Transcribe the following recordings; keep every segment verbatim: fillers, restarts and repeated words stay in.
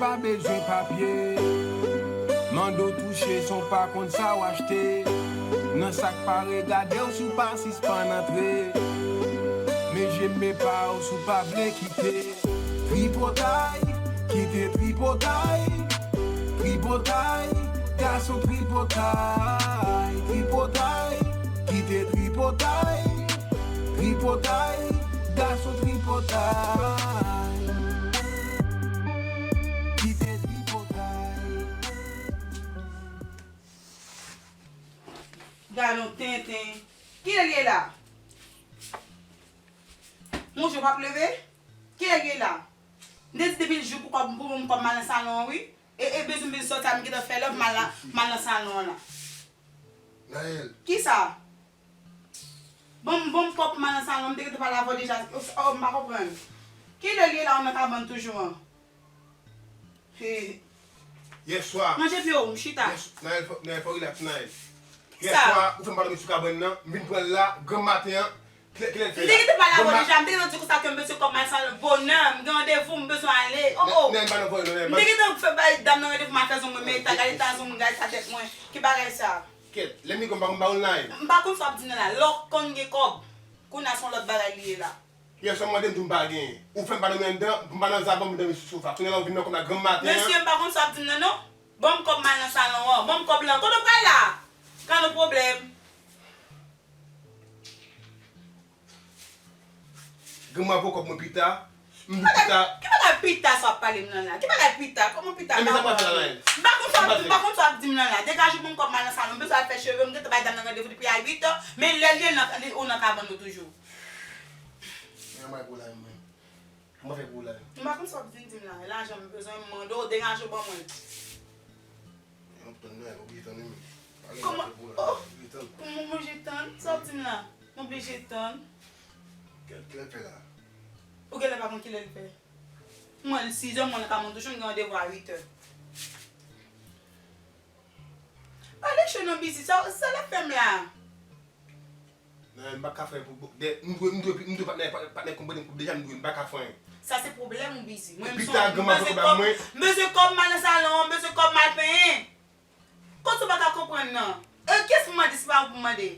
Pa bezwen papye. Mande w touche san w pa konn sa w achte. Nan sa k pare gade w si w pa sispann antre. Men je m men pa w si w pa vle kite. Tripotay, kite tripotay. Tripotay, gason tripotay. Tripotay, kite tripotay. Tripotay, gason tripotay. Kite tripotay. Gade yon tenten. Kilè l ye la? Monchè, w p ap leve? Kilè l ye la? M te di depi l jou pou kòb, pou m kòb m al nan salon an, wi. E, e bezwen, m bezwen sòti a, m gentan fè lè, m al la, m al nan salon an la. Naël. Kisa? Bon, bon, m pwòp m al nan salon, m te gentan pale avè w deja. Oh, m pa konprann. Kilè l ye la, ou nan kabann toujou an? He. Yèswa. Ranje pye w, m chita. Yès-, Naël, fò, Naël, fò w rilaks, Naël. Kisa? Yèswa, ou fè m pa dòmi sou kabann nan, m vin pran l la, granm maten an, kilè, kilè l fè la? M te gentan pale avè w deja, m te gentan di w konsa ke m bezwen kòb m al salon bonè, m gen randevou, m bezwen ale. Oh, oh. Naël, m pa nan voye non, Naël. M te gentan fè bay dam nan randevou, m al fè zong mwen, men ta gade ta zong mwen, gade ta tèt mwen. Ki bagay sa? Kèt, lè m gen kòb m pa konn ba w l, Naël. M pa konn sa w ap di m nan la. Lè w konn gen kòb, kounye a se yon lòt bagay li ye la. Yèswa w mande m di w m pa genyen. Ou fè m pa dòmi anndan, m pa nan zavan m dòmi sou sofa. Kounye a la ou vin nan kòb la granm maten an. Mesye, m pa konn sa w ap di m nan non. Ban m kòb m al nan salon an. Ban m kòb lan. Kote w pral la? Ka nou pwoblèm. Granm mwen ap voye kòb mwen pita. M di pita. Ki bagay pita sa w ap pale m nan la? Ki bagay pita? Kòman pita? Enben sa m pral fè la, Naël? M pa konn sa w ap di, m pa konn sa w ap di m nan la. Degaje w ban m kòb m al nan salon. M bezwen al fè cheve m, m gentan bay dam nan randevou depi a uit è, men lè l ye l nan, li, ou nan kabann ou toujou. Men anmay pou la, mwen. Kòman fè pou la? M pa konn sa w ap vin di m la. Lajan m bezwen, m mande w, degaje w ban mwen l. Yon tann, men, oblije tann, wi, men. Kòman? Oh! Oblije tann. Kòman oblije tann? Sa w ap di m la? M oblije tann. Kilè, kilè l fè la? Ou genlè pa konn kilè l fè. Mwen, sizè mwen nan kabann toujou, m gen randevou a uit è. Pale cho non, Bizi, sa, sa l ap fè m la? Nan, m pa ka fè pou, pou, de, m dwe, m dwe, m dwe patnè, patnè konprann m koup deja, m dwe, m pa ka fè anyen. Sa se pwoblèm ou, Bizi. Mwen, m bezwen, m bezwen kòb, m bezwen kòb m al nan salon, m bezwen kòb m al penyen. Kote w pa ka konprann nan? E kiyès m mande, se pa ou pou m mande?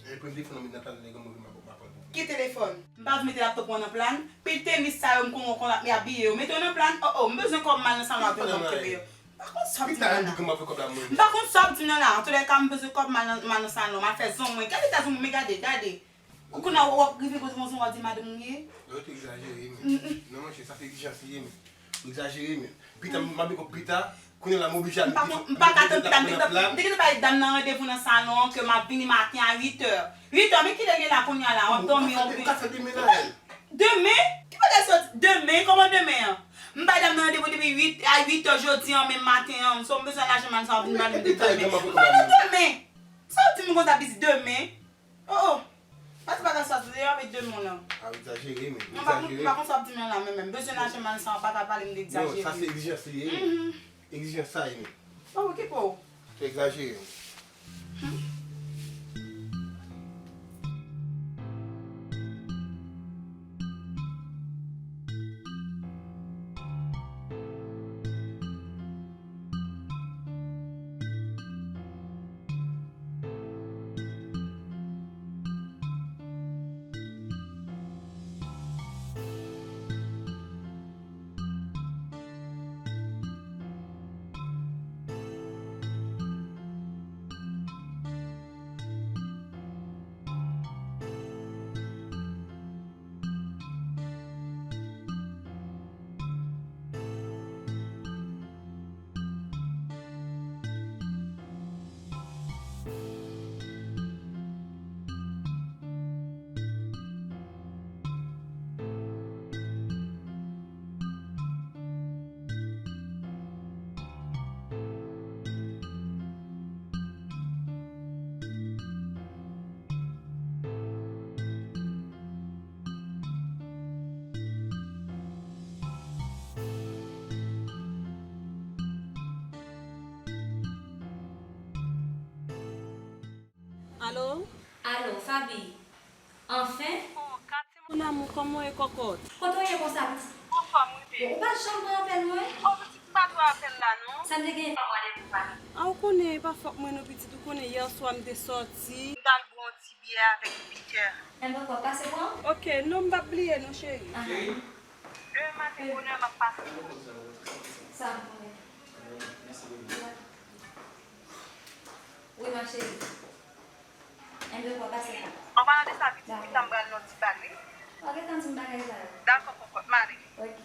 E premye telefòn nan, m nan plan nan granmoun m ap pran pou ou. Ki telefòn? M pa vle mete laptop mwen nan plan. Pil tenis sa yo m konn, konn ap abiye yo. Mete yo nan plan. Oh, oh, m bezwen kòb m al nan salon avè yon nonm kenbe yo. M pa konn sa w ap di m nan la. M pa konn sa w ap di m nan la. Antoulèka, m bezwen kòb m al nan, m al nan salon. M al fè zong mwen. Gade ta zong mwen, gade, gade. Ou konnen w ap rive poze yon zong, w ap di madanm ou ye? Yo te egzajere, men. Non, monchè, sa se egzijans li ye, men. Ou egzajere, men. Pita, m ap vin kòb pita. Kounye a la, m oblije al mete, m pa ka tann pita, m te gentan, m te gentan bay dam nan randevou nan salon an ke m ap vini maten a uit è. Uit è, men kilè l ye la kounye a la? W ap dòmi, w ap vini. Ou ka fè demen la, men. Demen? Ki bagay sòti demen? Kòman demen an? M bay dam nan randevou depi uit, a uit è jodi an, menm maten an. So, m bezwen lajan m al sa, w ap vin ba m demen. M pa bezwen demen. Sa w di m konsa, Bizi, demen? Oh, oh. Pati bagay sa, se yo avèk de moun nan. A, w egzajere, men. Non, m pa konn, m pa konn sa w ap di m nan la, men, men. M bezwen lajan m nan sa, w pa ka pale m de egzajere. Non, sa se egzijans li ye, men. Egzijans sa ye, men. Pa okipe w. Ou egzajere, men. Alo? Alo, Faby. Anfen? Oh, Katy, mon amour, kòman w ye, kòkòt? Kote w ye konsa, pitit? Anfòm, wi, Ou pa janm pran apèl mwen? Oh, pitit, m pa pran apèl la, non. Sa m te gen pa mande pou pa. Ah, ou konnen, e pa fòt mwen, non, pitit. Ou konnen, yè swa, m te sòti. M t al bwè yon ti byè avèk Peter. Enben, w ap pase pran? Ok, non, m p ap bliye, non, cheri. Aha. Demen maten, bonè, m ap pase. Sa m konnen. Wi, ma chérie. Enben, w ap pase la. An palan de sa, pitit, pita m pral nan ti bal, wi. Ok, tann ti bagay sa yo. Dakò, kòkòt, m ale. Ok.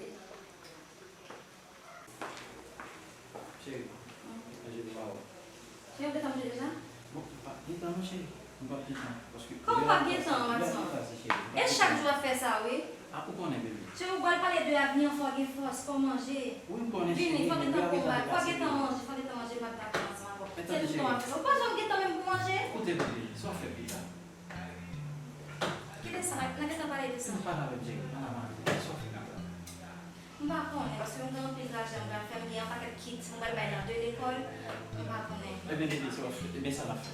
Cheri, mwen jete pa wè. Cheri, ou gentan manje deja? Bon, m p ap gen tan non, cheri. M p ap gen tan, paske... Kòman w p ap gen tan, Watson? E chak jou w ap fè sa, wi. Ah, ou konnen, bebe. Cheri, ou pral pale de avni an, fò w gen fòs, fò w manje. Wi, m konnen, cheri. Vini, fò w gentan pran yon bal, fò w gentan manje, fò w gentan manje, m ap dakò ansanm avè w. Se toutan w ap fè sa. Ou pa janm gen tan menm pou manje. Koute, bebe, sa w fè pita? Kite sa, n a gentan pale de sa. M pale avèk Jerry, m pale avèk Jerry, sa w fè pita? M pa konnen, paske m gen anpil lajan m pral fè, m gen yon pakèt kit m pral bay nan de lekòl, m pa konnen. Ebyen, bebe, sa w ap fè, ebyen, sa n ap fè.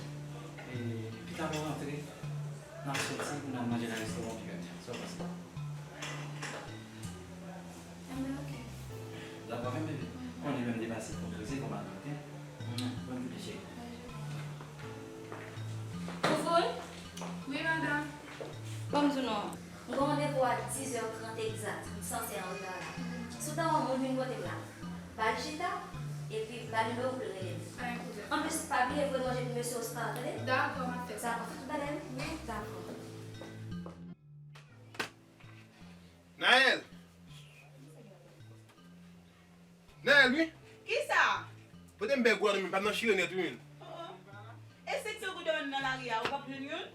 E, pita lè w rantre, n ap soti pou n al manje nan restoran Pirèt. Sa w panse? Enben, ok. Dakò, men bebe. Konnen menm depase fò prese, fò m al, ok? Bòn jounen, cheri. Foufoun? Wi, madanm. Ban m di w non. M gen randevou a dizè trant egzat. M sanse an reta la. Si w ta wè yon moun vin kote m la, ba l chita, epi ba l nimewo pou l rele m. Anplis, pa bliye voye manje pou mesye Oscar, tande? Dakò, m ap fè sa. Dakò, fè tout bagay, wi? Dakò. Naël! Naël, wi! Kisa? Pote m bèg ou a non, men m pa nan chire nèt, wi, men. Oh, oh. E senk san goud yo vann nan lari a, ou p ap jwenn youn?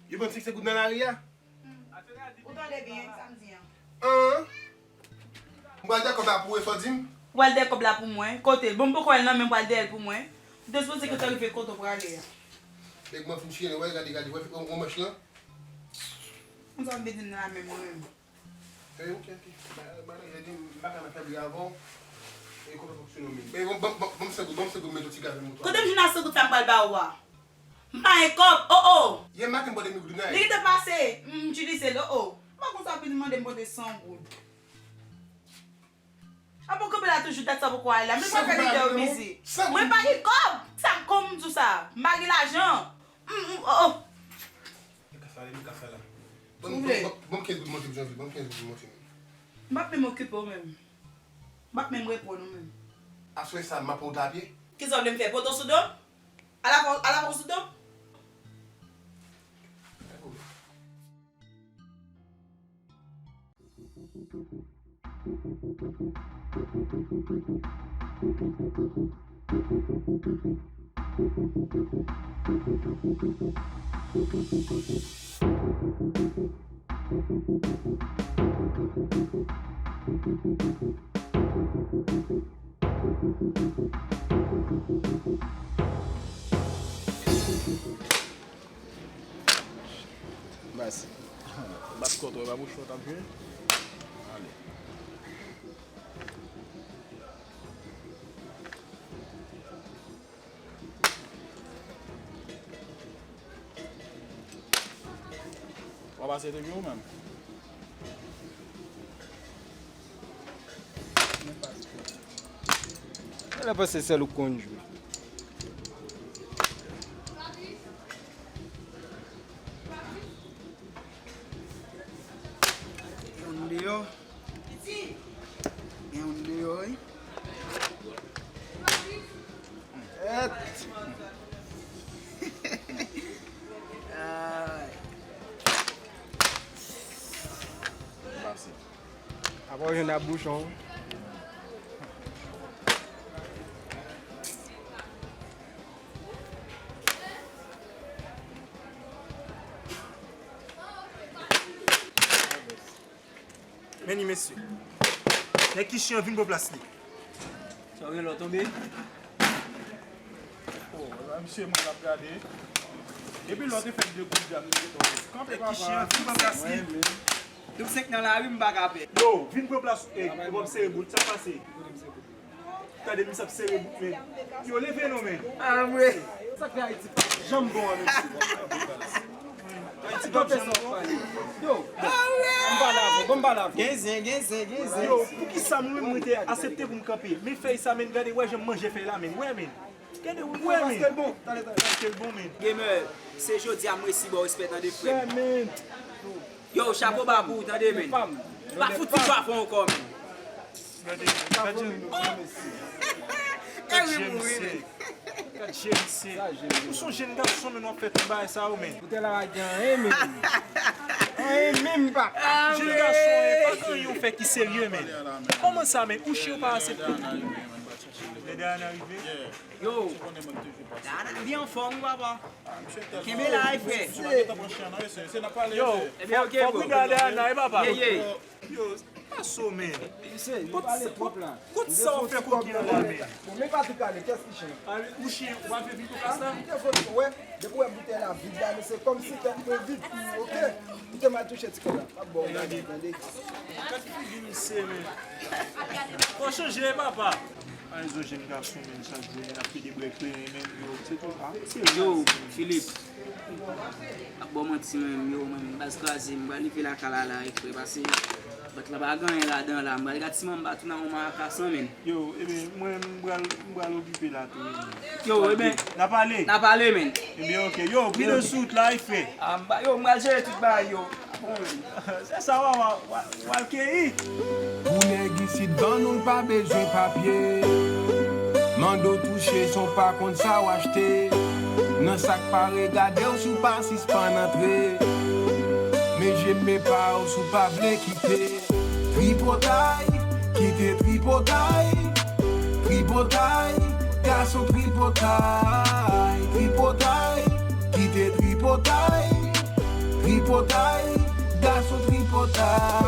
Yo vann senk san goud nan lari a? Hmm. Ou tande byen sa m di an? An? M pral dèyè kòb la pou ou, e sa w di m? Ou pral dèyè kòb la pou mwen? Kote l? Bon, m poko wè l nan men m, pral dèyè l pou mwen. Ou te sipoze gentan rive kote w prale a. Nèg mwen fin chire, wè, gade, gade, wè, wè, wè manch lan. Konn sa w vle di m nan la menm mwen menm. E, ok, ok. Ba, ba, e di m, m pa ka nan fèb li avè w. E konpè fonksyone w menm. E, bon, bon, bon, bon, senk goud, bon, senk goud, mete yon ti gaz nan moto a. Kote m jwenn a senk goud sa m pral ba ou a? M pa gen kòb, oh, oh. Yè maten m pote mil goud nan. Li te pase, m itilize l, oh, oh. M pa konn sa w vin mande m pote san goud. A bon, kanpe la toujou, dat sa poko ale la. Men mwen fè lide yo bizi. Mwen pa gen kòb. Sa, kòman m di w sa? M pa gen lajan. M, m, oh, oh. Li ka fè la, li ka fè la. Ban m, ban m kenz goud monte pou Janvi, ban m kenz goud monte. M p ap menm okipe w menm. M p ap menm reponn ou menm. Aswè sa, m ap pran wout la a pye. Kisa w vle m fè? Pote w sou do m? Al avè w, al avè w sou do m? Mèsi. Bat kò w, e pa bouch ou t ap jwe. Ale. W ap pase depi ou menm. Mwen la panse sèl ou konn jwe. Yon deyò. Gen yon deyò, wi. Èt. Ay. Pase. Apa w jwenn a bouchon. Men li, mesye. Nèg ki chen an vin pran plas li. Sa w gen lè w tonbe? Oh, la, misye, moun ap gade. Depi lè w te fè de goud la, misye tonbe. Kanpe, papa. Nèg ki chen an vin pran plas li. Double cinq nan lari, m pa ka pè. Yo, vin pran plas ou. Ey, ou p ap sere bout, sa k pase? Tande misye ap sere bout, men. Yo, leve non, men. Ah, mwen. Sa k fè Ayiti pa janm bon an, mesye. Ti pwofesè w pale. Yo, m pale avè w, bon, m pale avè w. Gen zen, gen zen, gen zen. Yo, poukisa mwen menm mwen te aksepte pou m kanpe? Men fèy sa, men gade, wè jan m manje fèy la, men. Wè, men. Gade, wè, men. Paske l bon. Talè, talè. Paske l bon, men. Gamer, se jodi a m resi ba w respè, tande, frè m. Frè, men. Yo, chapo ba pou ou, tande, men. Pa fout fè ankò, men. Gade, gade. E wi, m ri, men. Gad je misye. Gad je misye. Ou se yon jenn gason, men w ap fè tout bagay sa yo, men. Boutèy la pa gen anyen, men. Anyen menm, papa. Jenn gason, e pa gen anyen w fè ki serye, men. Kòman sa, men? Ou chè ou pa aksepte. Lè Diana rive. Yo. Diana, li anfòm, wi, papa. Kenbe la, wi, frè. Yo, fò, fò w gade Diana, wi, papa. Ye, ye. Yo, pa so, men. Mesye, nou pale twòp la. Kot sa w fè koki an la, men? Bon, men pa tou pale, kiyès ki chen? Ou chen, w ap viv pou sa? Depi w wè boutèy la vid la, men se kòmsi tèt mwen vid tou, oke? Kite m al touche ti kòb la. M ap ba w gade, tande. Gad figi misye, men. Fò chanje, papa. Ay, zo jenn gason, men, chak jou, men, ap pede brèk, men, men, yo, se tou, a, se Yo, Philippe. Ap ba w manti, mwen menm, yo, mwen menm, baz kraze, m pral leve lakay la, la, wi, frè, pase bat la pa gen anyen ladan la, m pral gade si manman pa tounen yon marakas lan, men. Yo, ebyen, mwen, m pral, m pral okipe la tou, wi, men. Yo, ebyen, n a pale. N a pale, men. Ebyen, oke. Yo, pridans sou wout la, wi, frè. A, m pa, yo, m pral jere tout bagay, yo. Se sa w a, w a, w a, w a keyi. Pou nèg isit ban nou l pa bezwen papye. Mande w touche san w pa konn sa w achte. Nan sa k pare gade w si w pa sispann antre. Men je m men pa w si w pa vle kite. Tripotay, kite tripotay. Tripotay, gason tripotay. Tripotay, kite tripotay. Tripotay, gason tripotay.